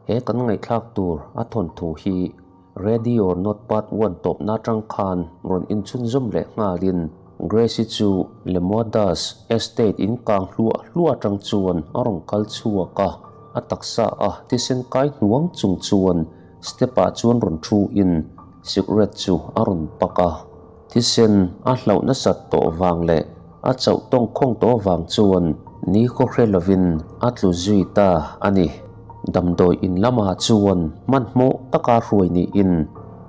He kan ngaihthlak tur a thawnthu hi Ready or Not Part One tawpna atang khan rawn inchhunzawm leh nghalin Grace-i chu Lemodas Estate in kang hluah hluah atang chuan a rawn kal chhuak a, a taksa a thisen kai hnuang chung chuan step ah chuan rawn thu in cigarette chu a rawn pak a. Thisen a hlauh nasat tawh vang leh a chauh tawng khawng tawh vang chuan ni khaw hre lovin a tlu zui ta a ni. Damdawi in lamah chuan hmanhmawh taka hruai niin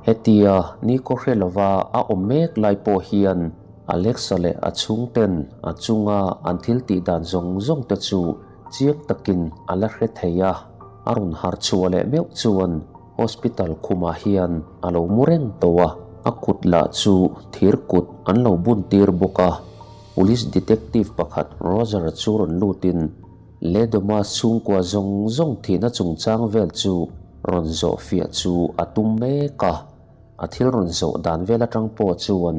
hetia ni khaw hre lova a awm mek lai pawh hian Alexa leh a chhungten a chunga an thil tih dan zawng zawng te chu chiang takin a la hre thei a. A rawn harh chhuah leh meuh chuan Hospital khumah hian a lo mu reng tawh a, a kut lah chu thir kut an lo bun tir bawk a. Police detective pakhat Roger chu rawn lutin Ledoma chhungkua zawng zawng thihna chungchang vel chu rawn zawh fiah chu a tum mek a. A thil rawn zawh dan vel atang pawh chuan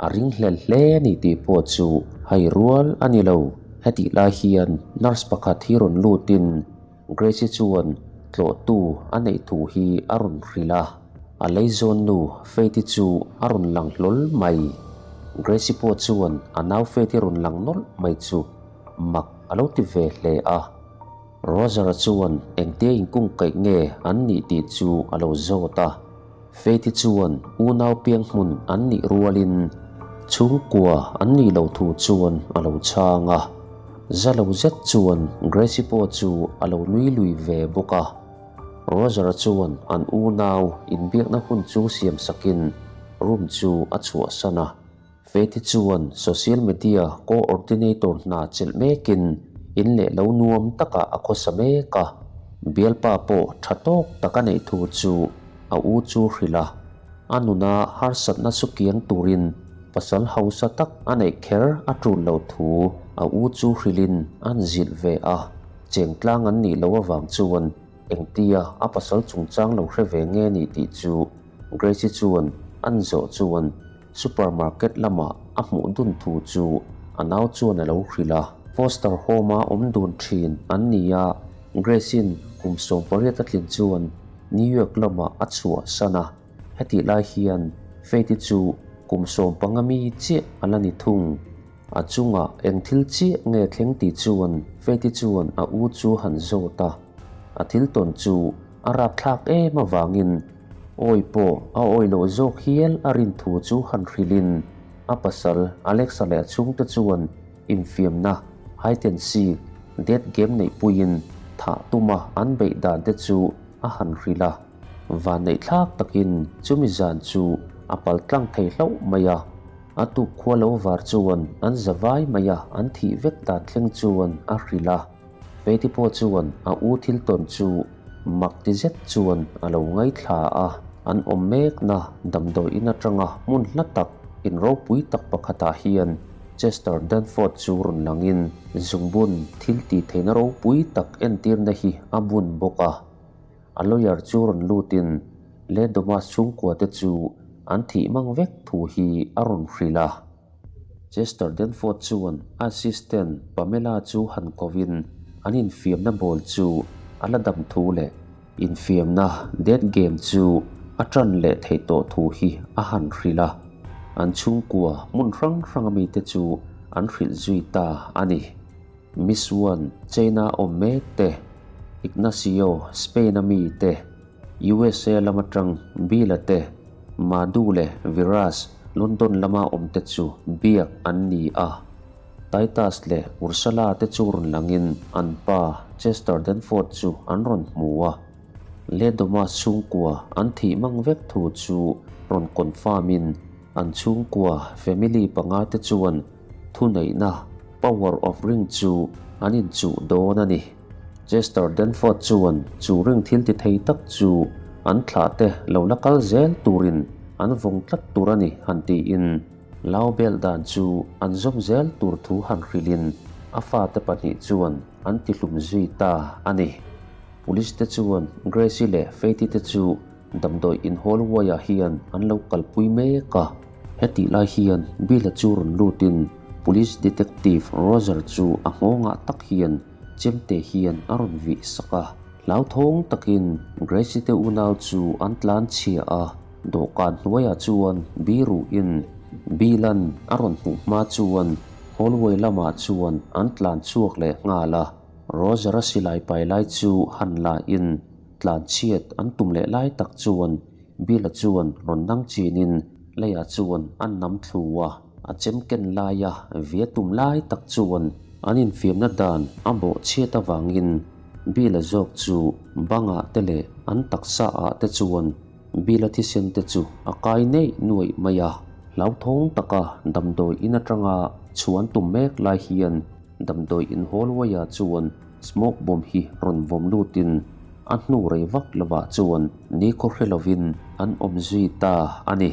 a ring hlel hle a ni tih pawh chu hai rual a ni lo. Hetih lai hian nurse pakhat hi rawn lutin Grace-i chuan tlawhtu a neih thu hi a rawn hrilh a, a leizawn nu Faith-i chu a rawn lang hlawl mai. Grace-i pawh chuan a nau Faith-i rawn lang nawlh mai chu mak a lo ti ve hle a. Roger-a chuan engtia inkungkaih nge an nih tih chu a lo zawt a. Faith-i chuan unau piang hmun an nih rualin chhungkua an nih loh thu chuan a lo chhang a. Za lo zet chuan Grace-i pawh chu a lo nui lui ve bawk a. Roger-a chuan an unau inbiakna hun chu siam sakin room chu a chhuahsan a. Faith-i chuan social media coordinator hna chelh mekin in leh lo nuam takah a khawsa mek a, bialpa pawh tha tawk tak a neih thu chu a u chu hrilh a, a nuna harsatna chu kiang turin pasal hausa tak a neih kher a tul lo thu a u chu hrilhin an zilh ve a, chengtlang an nih loh avang chuan engtia a pasal chungchang lo hre ve nge ni tih chu Grace-i chuan an zawh chuan Supermarket lama a hmuh dun thu chu a nau chuan a lo hrilh a. Foster Home-a awm dun thin an ni a, Grace-in kum 18 a tlin chuan New York lamah a chhuah san a. Hetih lai hian Faith-i chu kum 15 mi chiah a la ni thung. A chungah eng thil chiah nge thleng tih chuan Faith-i chuan a u chu han zawt a. A thil tawn chu a rapthlak em avangin awi pawh a awi loh zawk hial a rin thu chu han hrilhin a pasal Alexa leh a chhungte chuan infiamna, hide and seek, death game neihpuiin thah tuma an beih dan te chu a han hrilh a. Vanneihthlak takin chumi zan chu a paltlang thei hlauh mai a. A tuk khua lo var chuan an za vai mai a, an thih vek dan thleng chuan a hrilh a. Faith-i pawh chuan a u thil tawn chu mak ti zet chuan a lo ngaithla a, an awm mekna damdawi in atanga hmun hla tak in ropui tak pakhatah hian Chester Danforth chu rawn langin zungbun thil tih theihna ropui tak entirna hi a bun bawk a. A lawyer chu rawn lutin Ledomas chhungkua te chu an thih mang vek thu hi a rawn hrilh a. Chester Danforth chuan a assistant Pamela chu han kovin an infiamna ball chu a la dam thu leh infiamna death game chu a tan leh theih tawh thu hi a han hrilh a. An chhungkua hmun hrang hranga mite chu an hrilh zui ta a ni. Miss One China awm mek te, Ignacio Spain-a mi te, USA lam atang Bill-a te, Madhu leh Viraj London lama awm te chu biak an ni a. Titus leh Ursula te chu rawn langin an pa Chester Danforth chu an rawn hmu a. Ledoma chhungkua an thih mang vek thu chu rawn confirm in an chhungkua family panga te chuan thuneihna, power of ring, chu an inchuh dawn a ni. Chester Danforth chuan chu ring thil ti thei tak chu an thlah te lo la kal zel turin an vawng tlat tur a ni han tiin lau bel dan chu an zawm zel tur thu han hrilhin a fate pahnih chuan an ti hlum zui ta a ni. Police te chuan Grace-i leh Faith-i te chu damdawi in hallway-ah hian an lo kalpui mek a. Hetih lai hian Bill-a chu rawn lutin Police Detective Roger chu a nghawngah tak hian chemte hian a rawn vih sak a. Hlauthawng takin Grace-i te unau chu an tlan chhia a, dawhkan hnuaiah chuan biruhin Bill-a'n a rawn hmuh hma chuan hallway lamah chuan an tlan chhuak leh nghal a. Roger-a silai pai lai chu han la in tlan chhiat an tum leh lai tak chuan Bill-a chuan rawn dang chinin leiah chuan a nam thlu a, a chem ken laia via tum lai tak chuan an infiamna dan a bawh chhiat avangin Bill-a zawk chu bangah te leh an taksa ah te chuan Bill-a thisen te chu a kai neih nuaih mai a. Hlauthawng taka damdawi in atanga chhuan tum mek lai hian damdawi in hallway-ah chuan smoke bomb hi rawn vawm lutin a hnu rei vak lovah chuan nikhaw hre lovin an awm zui ta a ni.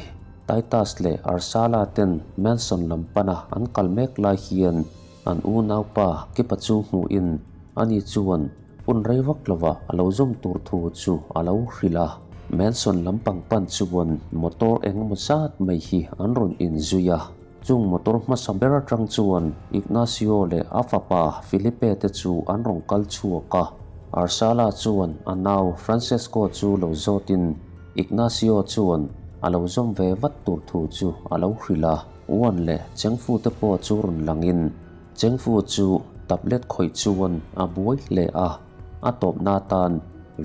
Titus leh Arsala ten Mansion lam pana an kal mek lai hian An unaupa Kipa chu hmuhin ani chuan hun rei vak lovah a lo zawm tur thu chu a lo hrilh a. Mansion lampang pan chuan motor engemaw zat mai hi an rawn inzui a. Chung motor hmasa ber atang chuan Ignacio leh a fapa Felipe te chu an rawn kal chhuak a. Arsala chuan a nau Francesco chu lo zawtin Ignacio chuan a lo zawm ve vat tur thu chu a lo hrilh a. Uan leh Chengfu te pawh chu rawn langin Chengfu chu tablet khawih chuan a buai hle a, a tawpna atan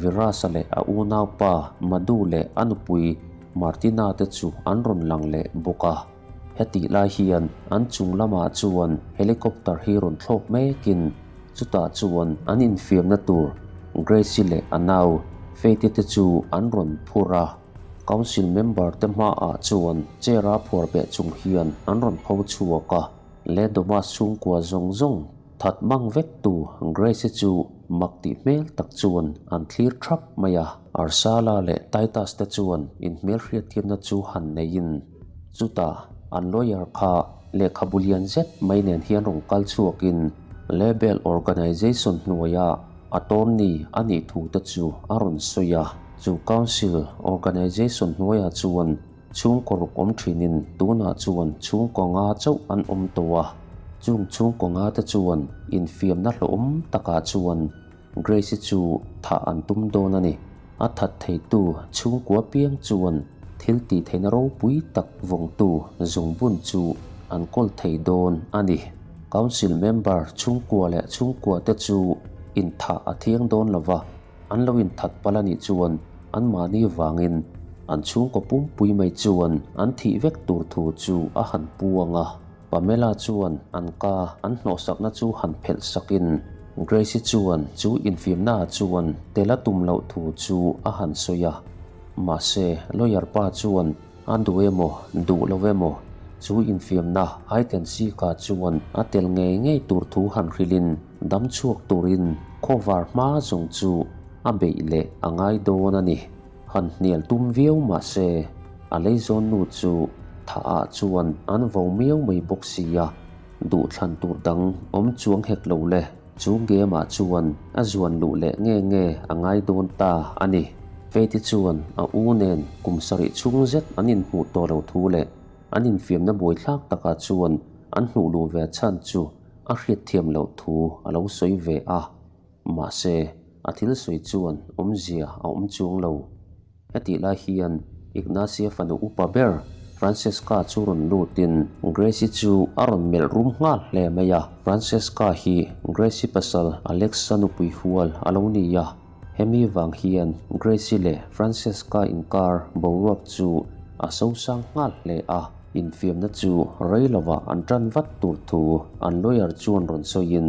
Virasa leh a unaupa Madhu leh a nupui Martina te chu an rawn lang leh bawk a. Hetih lai hian an chung lamah chuan helicopter hi rawn thlawk mekin chutah chuan an infiamna tur Grace-i leh a nau Faith-i te chu an rawn phur a. Council member te hmaah chuan chair a phuar beh chung hian an rawn pho chhuak a, Ledomas chhungkua zawng zawng that mang vek tu Grace-i chu mak tih hmel tak chuan an thlir thap mai a. Arsala leh Titus te chuan inhmelhriattirna chu han neiin chutah an lawyer kha lehkhabu lian zet mai nen hian rawn kal chhuakin Label Organization hnuaia Attorney a nih thu te chu a rawn sawi a. Chu Council Organization hnuaiah chuan chhungkaw ruk awm thinin tunah chuan chhungkaw nga chauh an awm tawh a. Chung chhungkaw nga te chuan infiamna hlawhawm takah chuan Grace-i chu thah an tum dawn a ni. A that theitu chhungkua piang chuan thil tih theihna ropui tak vawngtu zungbun chu an kawl thei dawn a ni. Council member chhungkua leh chhungkua te chu inthah a thiang dawn lova, an lo inthat palh a nih chuan anmahni vangin an chhungkaw pumpui mai chuan an thih vek tur thu chu a han puang a. Pamela chuan an ka an hnawhsakna chu han phelh sakin Grace-i chuan chu infiamnaah chuan tel a tum loh thu chu a han sawi a. Mahse, lawyer pa chuan a duh emaw, duh lo emaw, chu infiamna hide and seek-ah chuan a tel ngei ngei tur thu han hrilhin dam chhuak turin khawvar hma zawng chu a beih leh a ngai dawn a ni. Han hnial tum viau mahse, a leizawn nu chu thah-ah chuan an vo miau mai bawk si a, duhthlan tur dang awm chuang hek lo le. Chu game-ah chuan a zuan luh leh nge nge a ngai dawn ta a ni. Faith-i chuan a u nen kum sarih chhung zet an inhmuh tawh lo thu leh an infiamna buaithlak takah chuan an hnuh luh ve chhan chu a hriatthiam loh thu a lo sawi ve a. Mahse, a thil sawi chuan awmzia a awm chuang lo. Hetih lai hian Ignacia fanu upa ber Francesca chu rawn lutin Grace-i chu a rawn melh rum nghal hle mai a. Francesca hi Grace-i pasal Alex-a nupui hual a lo ni a, hemi vang hian Grace-i leh Francesca inkar boruak chu a sosang nghal hle a. Infiamna chu rei lovah an tan vat tur thu an lawyer chuan rawn sawiin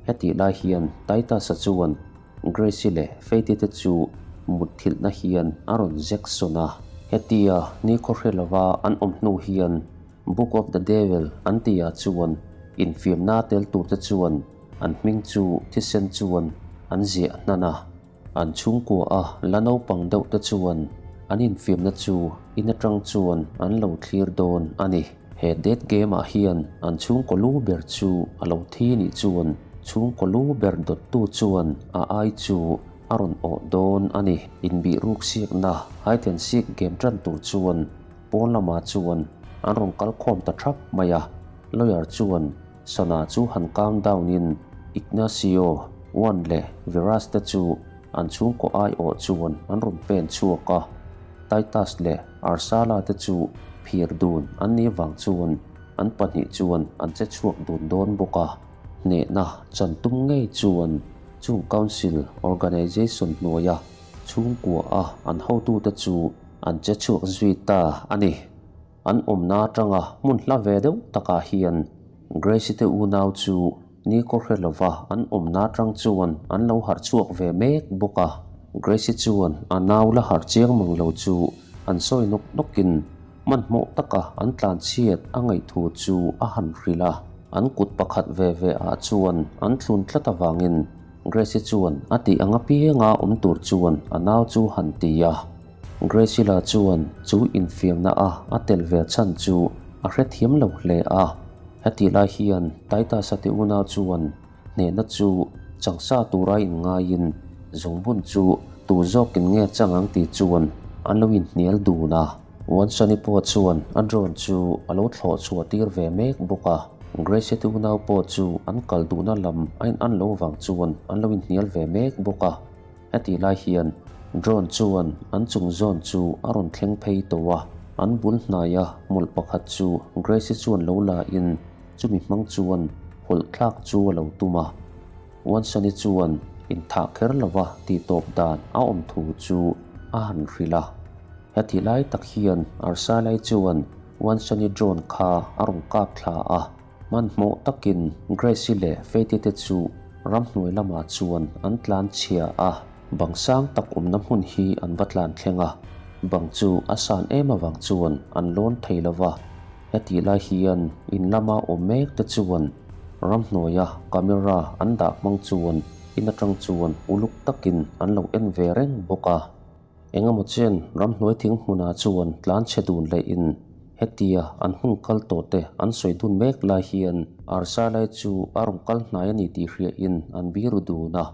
hetih lai hian Titus-a chuan Grace-i leh Faith-i te chu mutthilhna hian a rawn zek sawn a. Hetia nikhaw hre lova an awm hnu hian Book of the Devil an tihah chuan infiamna tel turte chuan an hming chu thisen chuan an ziah hnan a. An chhungkua a la naupang deuh te chuan an infiamna chu in atang chuan an lo thlir dawn a ni. He death game ah hian an chhungkaw lu ber chu a lo thi nih chuan chhungkaw lu ber dawttu chuan a ai chu a rawn awh dawn a ni. Inbih ruk siakna hide and seek game tan tur chuan pawn lamah chuan an rawn kal khawm ta thap mai a. Lawyer chuan sana chu han count down in Ignacio, Juan leh Veras te chu. an chhungkaw aiawh chuan an rawn pen chhuak a, Titus leh Arsala te chu phir dun an nih vang chuan an pahnih chuan an che chhuak dun dawn bawk a. Hnehna chan tum ngei chuan chung Council Organization hnuaia chhungkua a an hotute chu an che chhuak zui ta a ni. An awmna atanga hmun hla ve deuh takah hian Grace-i te unau chu ni kaw hre lova an awmna atang chuan an lo harh chhuak ve mek bawk a. Grace-i chuan a nau la harh chiang mang lo chu an sawi nawk nawkin hmanhmawh taka an tlanchhiat a ngaih thu chu a han hrilh a. An kut pakhat ve ve ah chuan an thlun tlat avangin Grace-i chuan a tih ang apianga awm tur chuan a nau chu han ti a. Grace-i-la chuan chu infiamna a a tel ve chhan chu a hrethiam lo hle a. Hetih lai hian Titus-a te unau chuan hnehna chu changsa tura inngaiin zungbun chu tu zawkin nge chang ang tih chuan an lo inhnial dun a. Wansani pawh chuan a drone chu a lo thlawh chhuah tir ve mek bawk a. Grace-i te unau pawh chu an kal duhna lam a in-an lo vang chuan an lo inhnial ve mek bawk a. Hetih lai hian drone chuan an chung zawn chu a rawn thleng phei tawh a, an bul hnaia hmawlh pakhat chu Grace-i chuan lo la in chumi hmang chuan hawlh thlak chu a lo tum a. Wansani chuan inthah kher lova tih tawp dan a awm thu chu a han hrilh a. Hetih lai tak hian Arsalai chuan Wansani drone kha a rawn kap thla a. Hmanhmawh takin Grace-i leh Faith-i te chu ramhnuai lamah chuan an tlan chhia a, bang sang tak awmna hmun hi an va tlan thleng a, bang chu a san em avang chuan an lawn thei lo va. Hetih lai hian in lama awm mek te chuan ramhnuaia camera an dah hmang chuan in atang chuan uluk takin an lo en ve reng bawk a. Engemaw chen ramhnuai thing hmunah chuan tlan chhe dun leh in hetia an hun kal tawh te an sawi dun mek lai hian arsa lai chu a rawn kal hnai a ni tih hriah in an biru dun a,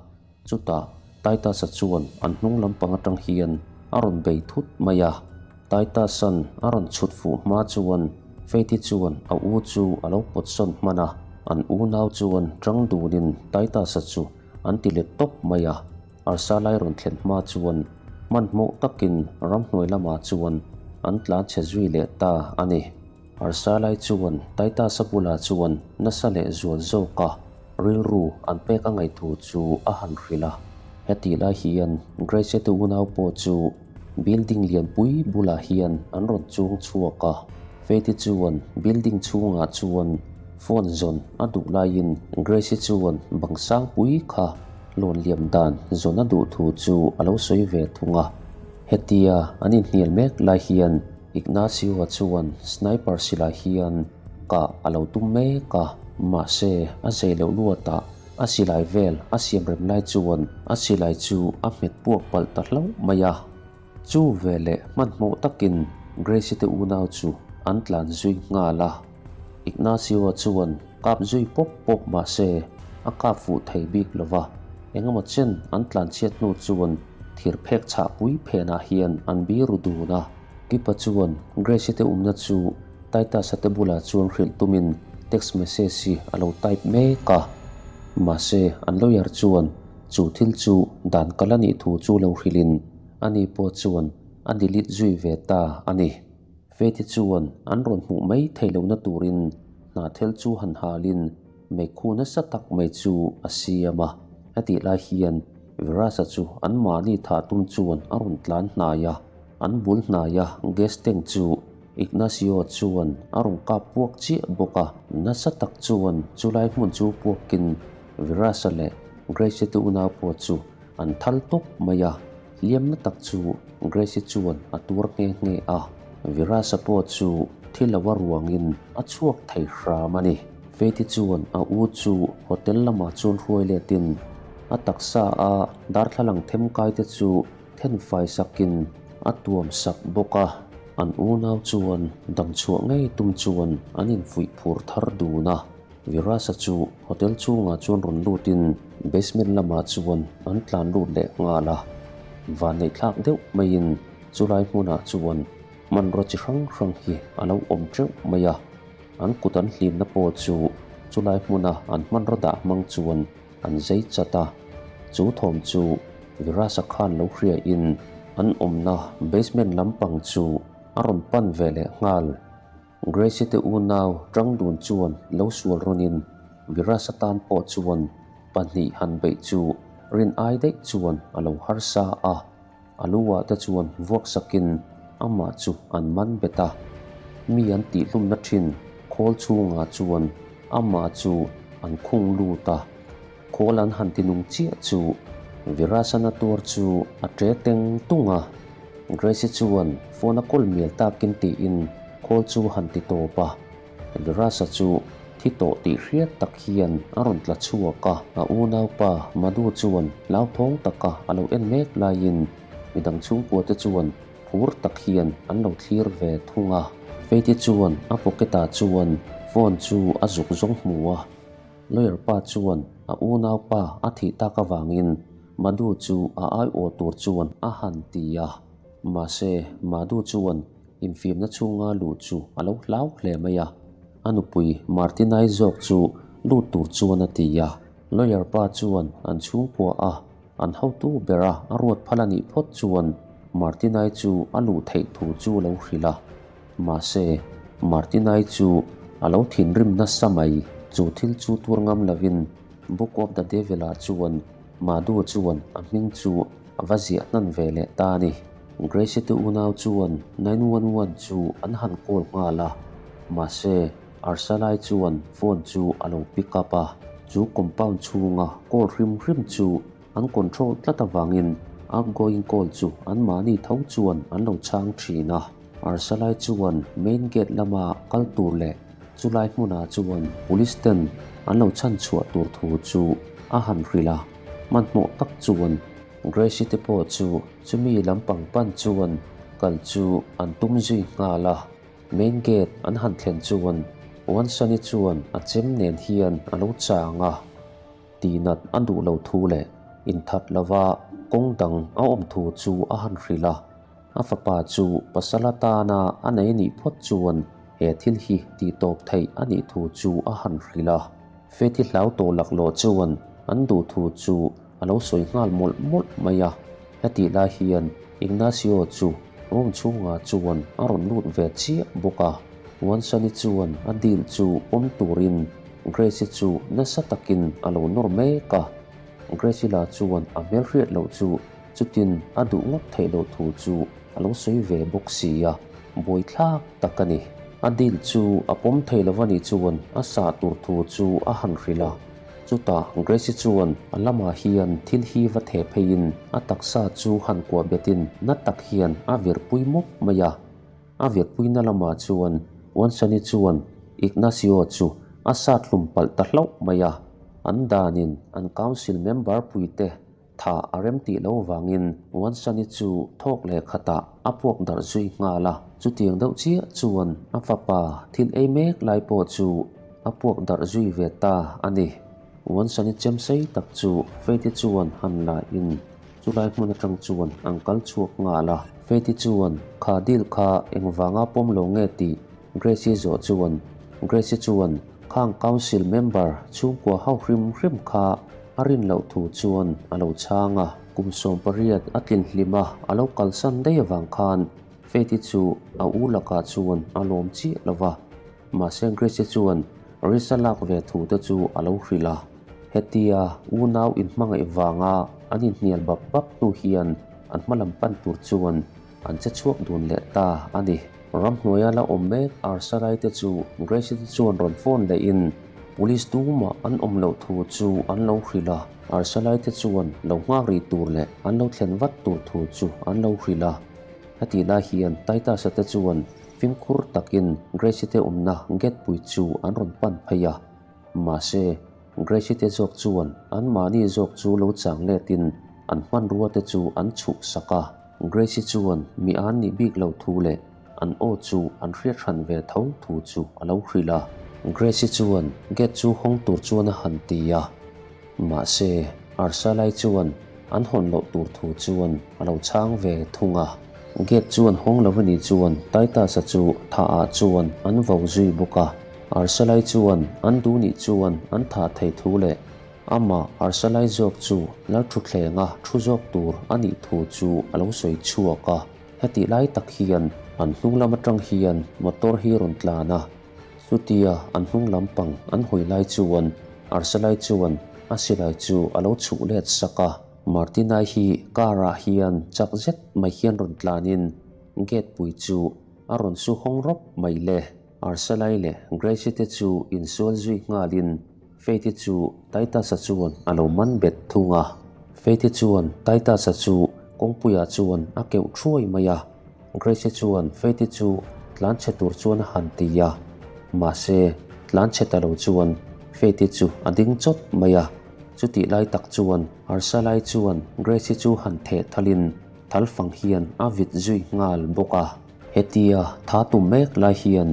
chutah Titus-a chuan an hnung lampang atang hian a rawn bei thut mai a, Titus-a'n a rawn chhut fuh hma chuan Faith-i chuan a u chu a lo pawt sawn hman a, an unau chuan tang dunin Titus-a chu an ti let tawp mai a. Arsa lai rawn thlen hma chuan hmanhmawh takin ramhnuai lamah chuan an tlan chhe zui leh ta a ni. Arsa lai chuan Titus-a bulah chuan nasa leh zual zawka rilru an pek a ngaih thu chu a han hrilh a. Hetih lai hian Grace-te unau pawh chu building lianpui bulah hian an rawn chuang chhuak a. Faith-i chuan building chhungah chuan phone zawn a duh laiin Grace-i chuan bang sangpui kha Lawn liam dan zawn a duh thu chu a lo sawi ve thung a. Hetia an inhnial mek lai hian Ignacio-a chuan sniper silai hian kah a lo tum mek a, mahse a zei loh luatah a silai vel a siam rem lai chuan a silai chu a hmet puak palh ta hlauh mai a. Chu veleh hmanhmawh takin Grace-i te unau chu an tlan zui nghal a. Ignacio-a chuan kap zui pawp pawp mah se a kap fuh thei bik lo va, engemaw chen an tlanchhiat hnu chuan thir phek chhah pui phenah hian an biru dun a. Kipa chuan Grace-i te umna chu Titus-a te bulah chuan hrilh tumin text message hi a lo type mek a, mahse an lawyer chuan chu thil chu dan kal a nih thu chu lo hrilhin ani pawh chuan a delete zui ve ta a ni. Fate chuan an rawn hmuh mai theih lohna turin hnathel chu han halin meikhu nasa tak mai chu a siam a. Hetih lai hian Virasa chu anmahni thah tum chuan a rawn tlan hnai a, an bul hnaia gas tank chu Ignacio chuan a rawn kap puak chiah bawk a. Nasa tak chuan chulai hmun chu puakin Virasa leh Grace-i te unau pawh chu an thal tawp mai a. Hliamna tak chu Grace-i chuan a tuar nghe nghe a, Virasa pawh chu thi lo a ruangin a chhuak thei hram a ni. Faith-i chuan a u chu hotel lamah chuan hruai letin a taksa a darthlalang them kai te chu thenfai sakin a tuam sak bawk a. An unau chuan damchhuah ngei tum chuan an infuih phur thar dun a. Virasa chu hotel chhungah chuan rawn lutin basement lamah chuan an tlan lut leh nghal a, vanneih thlak deuh maiin chulai hmunah chuan hmanraw chi hrang hrang hi a lo awm teuh mai a, an kut an hlimna pawh chu chulai hmuna an hmanraw dah hmang chuan an zei chat a, chu thawm chu. Virasa khan lo hria in an awmna basement lampang chu a rawn pan ve leh nghal. Grace-i te unau tang dun chuan lo sual rawnin Virasa tan pawh chuan pahnih han beih chu rin ai daih chuan a lo harsa a, a lu ah te chuan vuak sakin amah chu an man bet a. Mi an tihhlumna thin khawl chhungah chuan amah chu an khung lut a. Khawl an han ti nung chiah chu Virasana tuar chu a ṭe teng tung a. Grace-i chuan phone a kawl mial takin tiin khawl chu han ti tawp a. Virasa chu thi tawh tih hriat tak hian a rawn tla chhuak a. A unaupa Madhu chuan hlauthawng taka a lo en mek laiin midang chhungkua te chuan phur tak hian an lo thlir ve thung a. Faith-i chuan a pocket-ah chuan phone chu a zuk zawng hmu a. Lawyer pa chuan a unaupa a thih tak avangin Madhu chu a aiawh tur chuan a han ti a. Mahse, Madhu chuan infiamna chhunga luh chu a lo hlau hle mai a. A nupui Martinai zawk chu lut tur chuan a ti a. Lawyer pa chuan an chhungkua a an hotu bera a ruat phal a nih phawt chuan Martinai chu a luh theih thu chu a lo hrilh a. Mahse, Martinai chu a lo thinrim nasa mai. Chu thil chu tur ngam lovin Book of the Devil-ah chuan Madhu chuan a hming chu a va ziah hnan ve leh ta a ni. Grace-i te unau chuan 911 chu an han call nghal a, mahse, Arsalai chuan phone chu a lo pick up a. Chu compound chhunga call hrim hrim chu An control tlat avangin outgoing call chu anmahni tho chuan an lo chhang thin a. Arsalai chuan main gate lama kal tur leh chulai hmunah chuan police ten an lo chhan chhuah tur thu chu a han hrilh a. Hmanhmawh tak chuan Grace-i te pawh chu chumi lampang pan chuan kal chu an tum zui nghal a. Main gate an han thlen chuan Wansani chuan a chem nen hian a lo chang a. Tihnat a duh lo thu leh inthat lova kawng dang a awm thu chu a han hrilh a. A fapa chu pasal atana a nei nih phawt chuan he thil hi tihtawp theih a nih thu chu a han hrilh a. Feti hlau tawh laklawh chuan an duh thu chu a lo sawi nghal mawlh mawlh mai a. Hetih lai hian Ignacio chu room chhungah chuan a rawn lut ve chiah bawk a. Wansani chuan a deal chu pawm turin Grace-i chu nasa takin a lo nawr mek a, Grace-i lah chuan a hmelhriat loh chu chutin a duh ngawt theih loh thu chu a lo sawi ve bawk si a, buaithlak tak a ni. A deal chu a pawm thei lo a nih chuan a sah tur thu chu a han hrilh a, chutah Grace-i chuan a lamah hian thil hi va theh pheiin a taksa chu han kuah betin na tak hian a virpui mawp mai a. A virpuina lamah chuan Wansani chuan Ignacio chu a sat hlum palh ta hlauh mai a, an danin an council member puite tha a rem tih lo vangin Wansani chu thawk leh khatah a puak darh zui nghal a. Chutiang deuh chiah chuan a fapa thil ei mek lai pawh chu a puak darh zui ve ta a ni. Wansani chem sei tak chu Faith-i chuan han la in Chulai hmun atang chuan an kal chhuak nghal a. Faith-i chuan, Kha deal kha engvanga pawm lo nge tih Grace-i zawh chuan, Grace-i chuan, Khang council member chhungkua ho hrim hrim kha a rin loh thu chuan a lo chhang a. Kum 18 a tlin hlim a, a lo kalsan daih avang khan Faith-i chu a u lakah chuan a lawm chiah lo va. Mahse Grace-i chuan Risa lak ve thu te chu a lo hrilh a. Hetia unau inhmangaih vanga an inhnial bap bap hnu hian an hma lam pan tur chuan an che chhuak dun leh ta a ni. Ramhnuaia la awm mek Arsarai te chu Grace-i te chuan rawn phone lehin Police tumah an awm loh thu chu an lo hrilh a. Arsalai te chuan lo nghak rih tur leh an lo thlen vat tur thu chu an lo hrilh a. Hetih lai hian Titus-a te chuan fimkhur takin Grace-i te awmna gate pui chu an rawn pan phei a. Mahse, Gracie te zawk chuan anmahni zawk chu lo chang letin an hmanrua te chu an chhuh sak a. Gracie chuan mi an nih bik lo thu leh an aw chu an hriat hran ve tho thu chu a lo hrilh a. Gracie chuan gate chu hawng tur chuan a han ti a. Mahse, Arsalai chuan an hawn loh tur thu chuan a lo chhang ve thung a. Gate chu an hawng lo a nih chuan Titus-a chu thah ah chuan an vo zui bawk a. Arsalai chuan an duh nih chuan an thah thei thu leh. Amah Arsalai zawk chu Lalthutthlenga thu zawk tur a nih thu chu a lo sawi chhuak a. Hetih lai tak hian an hnung lam atang hian motor hi rawn tlan a, chutia an hnung lampang an hawi lai chuan Arsalai chuan a silai chu a lo chhuh let sak a. Martinai hi car ah hian chak zet mai hian rawn tlanin gate pui chu a rawn su hawng rawp mai le. Arsalai leh Grace-i te chu insual zui nghalin Faith-i chu Titus-a chuan a lo man bet thung a. Faith-i chuan Titus-a chu kawngpuiah chuan a keuh thuai mai a. Grace-i chuan Faith-i chu tlanchhe tur chuan a han ti a. Mahse, tlanchhe ta lo chuan Faith-i chu a ding chawt mai a. Chutih lai tak chuan Arsalai chuan Grace-i chu han theh thalin thal fang hian a vit zui nghal bawk a. Hetia tha tum mek lai hian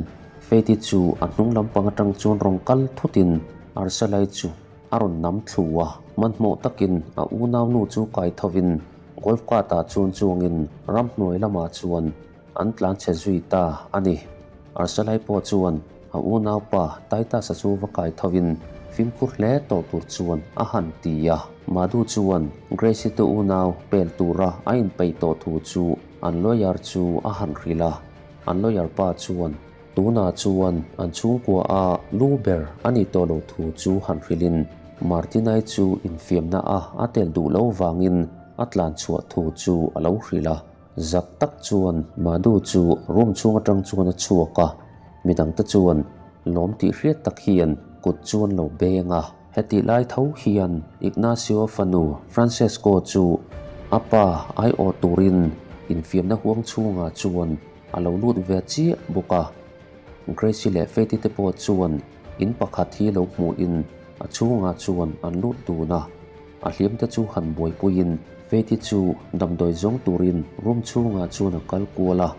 Faith-i chu a hnung lampang atang chuan rawn kal thutin Arsalai chu a rawn nam thlu a. Hmanhmawh takin a unaunu chu kai thovin golf cart ah chuan chuangin ramhnuai lamah chuan an tlanchhe zui ta a ni. Arsalai pawh chuan a unaupa Titus-a chu va kai thovin fimkhur hle tawh tur chuan a han ti a. Madhu chuan Grace-i te unau pel tura a inpeih tawh thu chu An lawyer chu a han hrilh a, an lawyer pa chuan tunah chuan an chhungkua a lu ber a nih tawh lo thu chu han hrilhin Martinai chu infiamna a a tel duh lo vangin a tlan chhuah thu chu a lo hrilh a. Zak tak chuan Madhu chu room chhung atang chuan a chhuak a, midangte chuan lawm tih hriat tak hian kut chuan lo beng a. Hetih lai tho hian Ignacio fanu Francesco chu a pa aiawh turin infiamna huang chhungah chuan a lo lut ve chiah bawk a. Gracie leh Faith-i te pawh chuan in pakhat hi lo hmuhin a chhungah chuan an lut dun a. A hliam te chu han buaipuiin Faith-i chu damdawi zawng turin room chhungah chuan a kal kual a.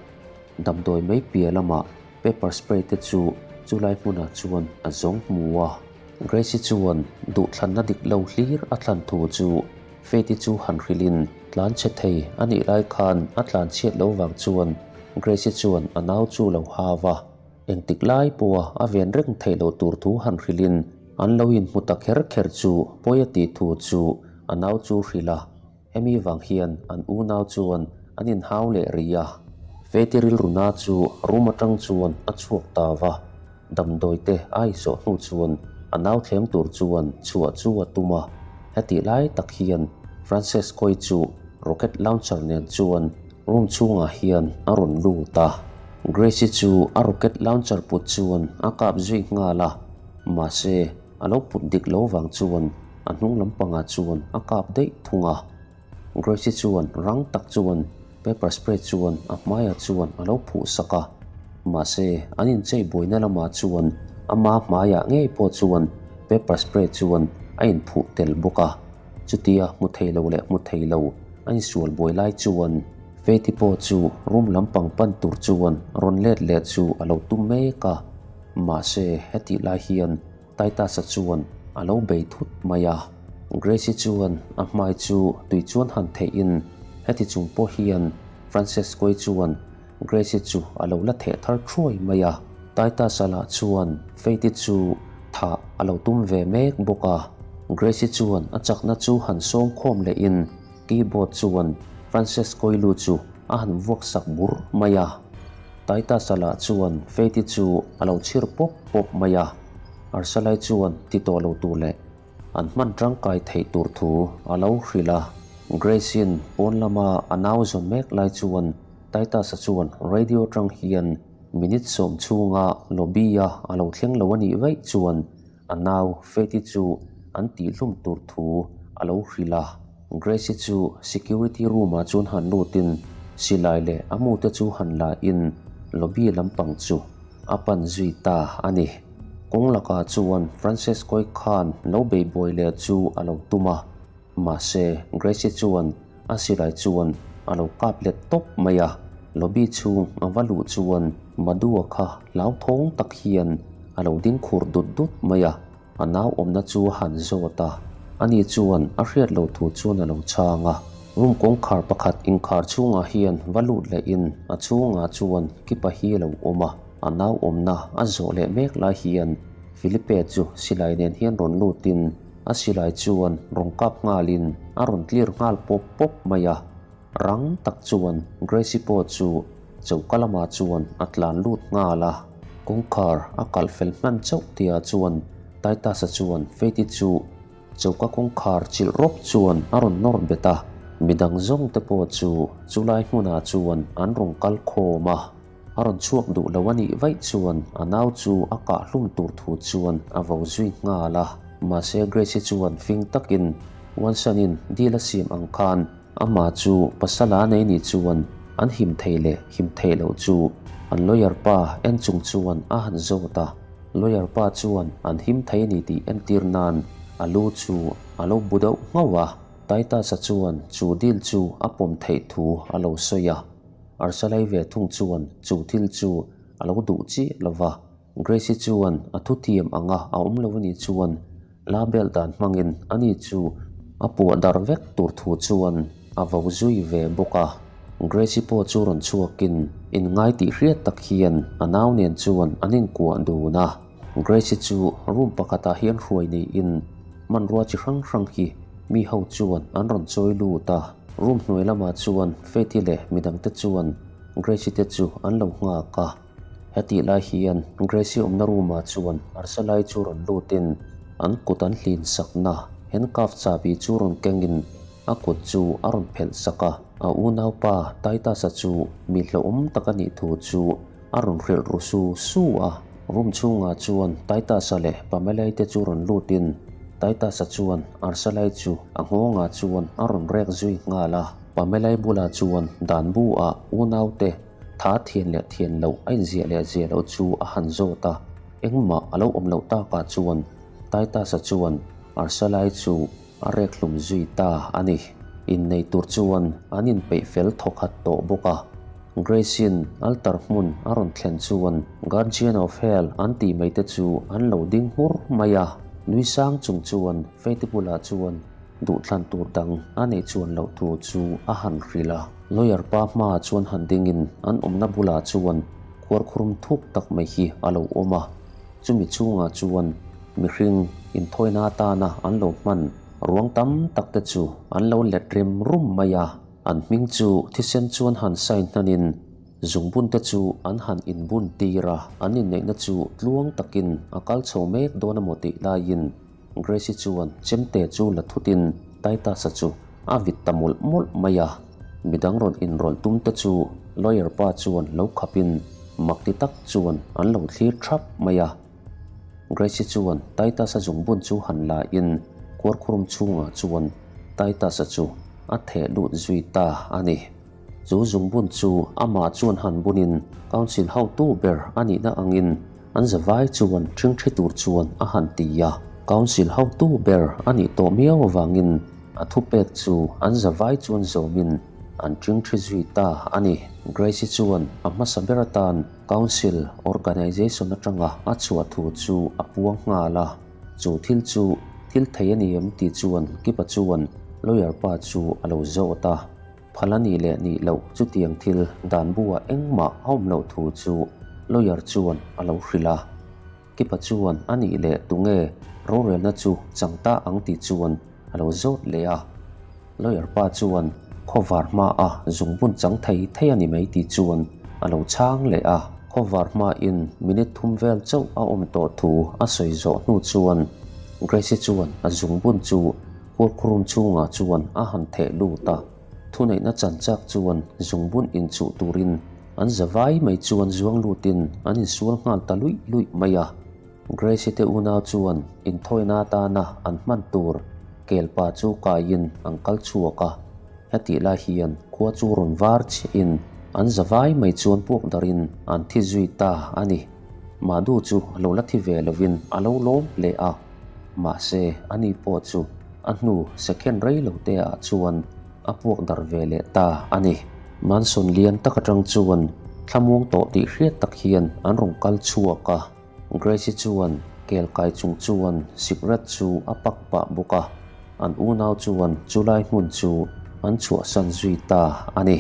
Damdawi mai piah lamah pepper spray te chu chulai hmunah chuan a zawng hmu a. Grace-i chuan duhthlanna dik lo hlir a thlan thu chu Faith-i chu han hrilhin tlan chhe thei a nih lai khan a tlan chhiat lo vang chuan Grace-i chuan a nau chu lo hau a, engtik lai pawha a ven reng theih loh tur thu han hrilhin an lo inhmu ta kher kher chu pawi a tih thu chu a nau chu hrilh a. Hemi vang hian an unau chuan an inhau leh rih a. Faith-i rilruna chu room atang chuan a chhuak ta va, damdawi te a izawh hnu chuan a nau thleng tur chuan chhuah chu a tum a. Hetih lai tak hian Francesco-i chu rocket launcher nen chuan room chhungah hian a rawn lut a. Grace-i chu a rocket launcher put chuan a kap zui nghal a, mahse, A lo put dik lo vang chuan a hnung lampangah chuan a kap daih thung a. Grace-i chuan rang tak chuan pepper spray chuan a hmaiah chuan a lo phuh sak a. Mahse, an inchei buaina lamah chuan ama hmaiah ngei pawh chuan pepper spray chuan a inphuh tel bawk a. Chutia hmu thei lo leh hmu thei lo a insual buai lai chuan Faith-i pawh chu room lampang pan tur chuan rawn let leh chu a lo tum mek a. Mahse, hetih lai hian Titus-a chuan a lo bei thut mai a. Grace-i chuan a hmai chu tui chuan han theihin heti chung pawh hian Francesco-i chuan Grace-i chu a lo la theh thar thuai mai a. Titus-a lah chuan Faith-i chu thah a lo tum ve mek bawk a. Grace-i chuan a chakna chu han sawm khawm lehin keyboard chuan Francesco-i lu chu a han vuak sak bur mai a. Titus-a lah chuan Faith-i chu a lo chhir pawp pawp mai a, Arsalai chuan ti tawh lo tur leh an hman tangkai theih tur thu a lo hrilh a. Grace-in pawn lama a nau zawn mek lai chuan Titus-a chuan radio atang hian minute sawm chhunga lobby-a a lo thleng lo a nih vaih chuan A nau Faith-i chu an tihhlum tur thu a lo hrilh a. Grace-i chu security room-ah chuan han lutin silai leh a mute chu han la in lobby lampang chu a pan zui ta a ni. Kawng lakah chuan Francesco-i khan lo bei buai leh chu a lo tum a, mahse Grace-i chuan A silai chuan a lo kap let tawp mai a, lobby chhung a va luh chuan Madua kha hlauthawng tak hian a lo ding khur dut dut mai a, a nau awmna chu a han zawt a, ani chuan a hriat lo thu chuan a lo chhang a. Room kawngkhar pakhat inkhar chhungah hian va lut lehin a chhungah chuan kipa hi a lo awm a, a nau awmna a zawh leh mek lai hian Filipe chu silai nen hian rawn lutin. a silai chuan rawn kap nghalin a rawn tlir nghal pawp pawp mai a. Rang tak chuan Grace-i pawh chu choka lamah chuan a tlan lut nghal a. Kawngkhar a kalh fel hman chauh tihah chuan Titus-a chuan Faith-i chu Choka kawngkhar chilh rawp chuan a rawn nawr bet a, midang zawng te pawh chu chulai hmunah chuan an rawn kal khawm a. A rawn chhuak duh lo a nih vaih chuan a nau chu a kah hlum tur thu chuan a vo zui nghal a. Mahse Grace-i chuan fing takin Wansan-in deal a siam ang khan amah chu pasal a nei nih chuan an him thei leh him theih loh chu an lawyer pa en chung chuan a han zawt a. Lawyer pa chuan an him thei a ni tih entir nan a lu chu a lo bu deuh nghauh a. Titus-a chuan chu deal chu a pawm theih thu a lo sawi a. Arsalai ve thung chuan chu thil chu a lo duh chiah lo va. Grace-i chuan a thutiam anga a awm lo a nih chuan la bel dan hmangin ani chu a puah darh vek tur thu chuan a vo zui ve bawk a. Grace-i pawh chu rawn chhuakin inngai tih hriat tak hian a nau nen chuan an inkuah dun a. Grace-i chu room pakhatah hian hruai niin hmanrua chi hrang hrang hi mi ho chuan an rawn chawi lut a. Room hnuai lamah chuan Faith-i leh midangte chuan Grace-i te chu an lo nghak a. Hetih lai hian Gracie awmna room-ah chuan Arsalai chu rawn lutin an kut an hlin sakna handcuff chahbi chu rawn kengin a kut chu a rawn phelh sak a. A unaupa Titus-a chu mi hlauhawm tak a nih thu chu a rawn hrilh ru su su a. Room chhungah chuan Titus-a leh Pamela-i te chu rawn lutin Titus-a chuan Arsalai chu a nghawngah chuan a rawn rek zui nghal a. Pamela-i bulah chuan dan bu-ah unaute Tha thian leh thian loh a inziah leh ziah loh chu a han zawt a, engmah a lo awm loh takah chuan Titus-a chuan Arsalai chu a rek hlum zui ta a ni. Innei tur chuan an inpeih fel thawkhat tawh bawk a. Grace-in altar hmun a rawn thlen chuan Guardian of Hell an tih mai te chu an lo ding hmur mai a, nui sang chung chuan Faith-i bulah chuan Duhthlan tur dang a neih chuan loh thu chu a han hrilh a. Lawyer pa hmaah chuan han dingin an awmna bulah chuan khuarkhurum thuk tak mai hi a lo awm a. Chumi chhungah chuan mihring inthawina atana an lo hman ruang tam tak te chu an lo let rem rum mai a. An hming chu thisen chuan han sign hnanin zungbun te chu an han inbun tir a. An inneihna chu tluang takin a kal chho mek dawn a maw tih laiin Grace-i chuan chemte chu la thutin Titus-a chu a vit ta mawlh mawlh mai a. Midang rawn inrawlh tum te chu lawyer pa chuan lo khapin mak ti tak chuan an lo thlir thap mai a. Grace-i chuan Titus-a zungbun chu han la in kuarkhurum chhungah chuan Titus-a chu a theh lut zui ta a ni. Chu zungbun chu amah chuan han bunin Council hotu ber a nihna angin an zavai chuan ṭhingṭhi tur chuan a han ti a. Council hotu ber a nih tawh miau avangin a thupek chu an zavai chuan zawmin an ṭhingṭhi zui ta a ni. Grace-i chuan a hmasa ber atan Council Organisation atanga a chhuah thu chu a puang nghal a. Chu thil chu thil thei a ni em tih chuan Kipa chuan lawyer pa chu a lo zawt a. Phal a nih leh nih loh chutiang thil dan buah engmah a awm loh thu chu lawyer chuan a lo hrilh a. Kipa chuan a nih leh tunge rorelna chu chang ta ang tih chuan a lo zawt leh a. Lawyer pa chuan khawvar hmaa zungbun chang thei thei a ni mai tih chuan a lo chhang leh a. Khawvar hmain minute thum vel chauh a awm tawh thu a sawi zawh hnu chuan Grace-i chuan a zungbun chu Kawlkhurum chhungah chuan a han theh lut a, thuneihna chan chak chuan zungbun inchuh turin an zavai mai chuan zuang lutin an insual nghal ta luih luih mai a. Grace-i te unau chuan inthawina atana an hman tur kelpa chu kaiin an kal chhuak a, hetih lai hian khua chu rawn var chiahin an zavai mai chuan puak darin an thi zui ta a ni. Madhu chu lo la thi ve lovin a lo lawm hle a. Mahse, ani pawh chu a hnu second rei lo te ah chuan a puak dar ve leh ta a ni. Mansion lian tak atang chuan thlamuang tawh tih hriat tak hian an rawn kal chhuak a. Grace-i chuan kel kai chung chuan sikret chu a pak pah bawk a, an unau chuan chulai hmun chu an chhuahsan zui ta a ni.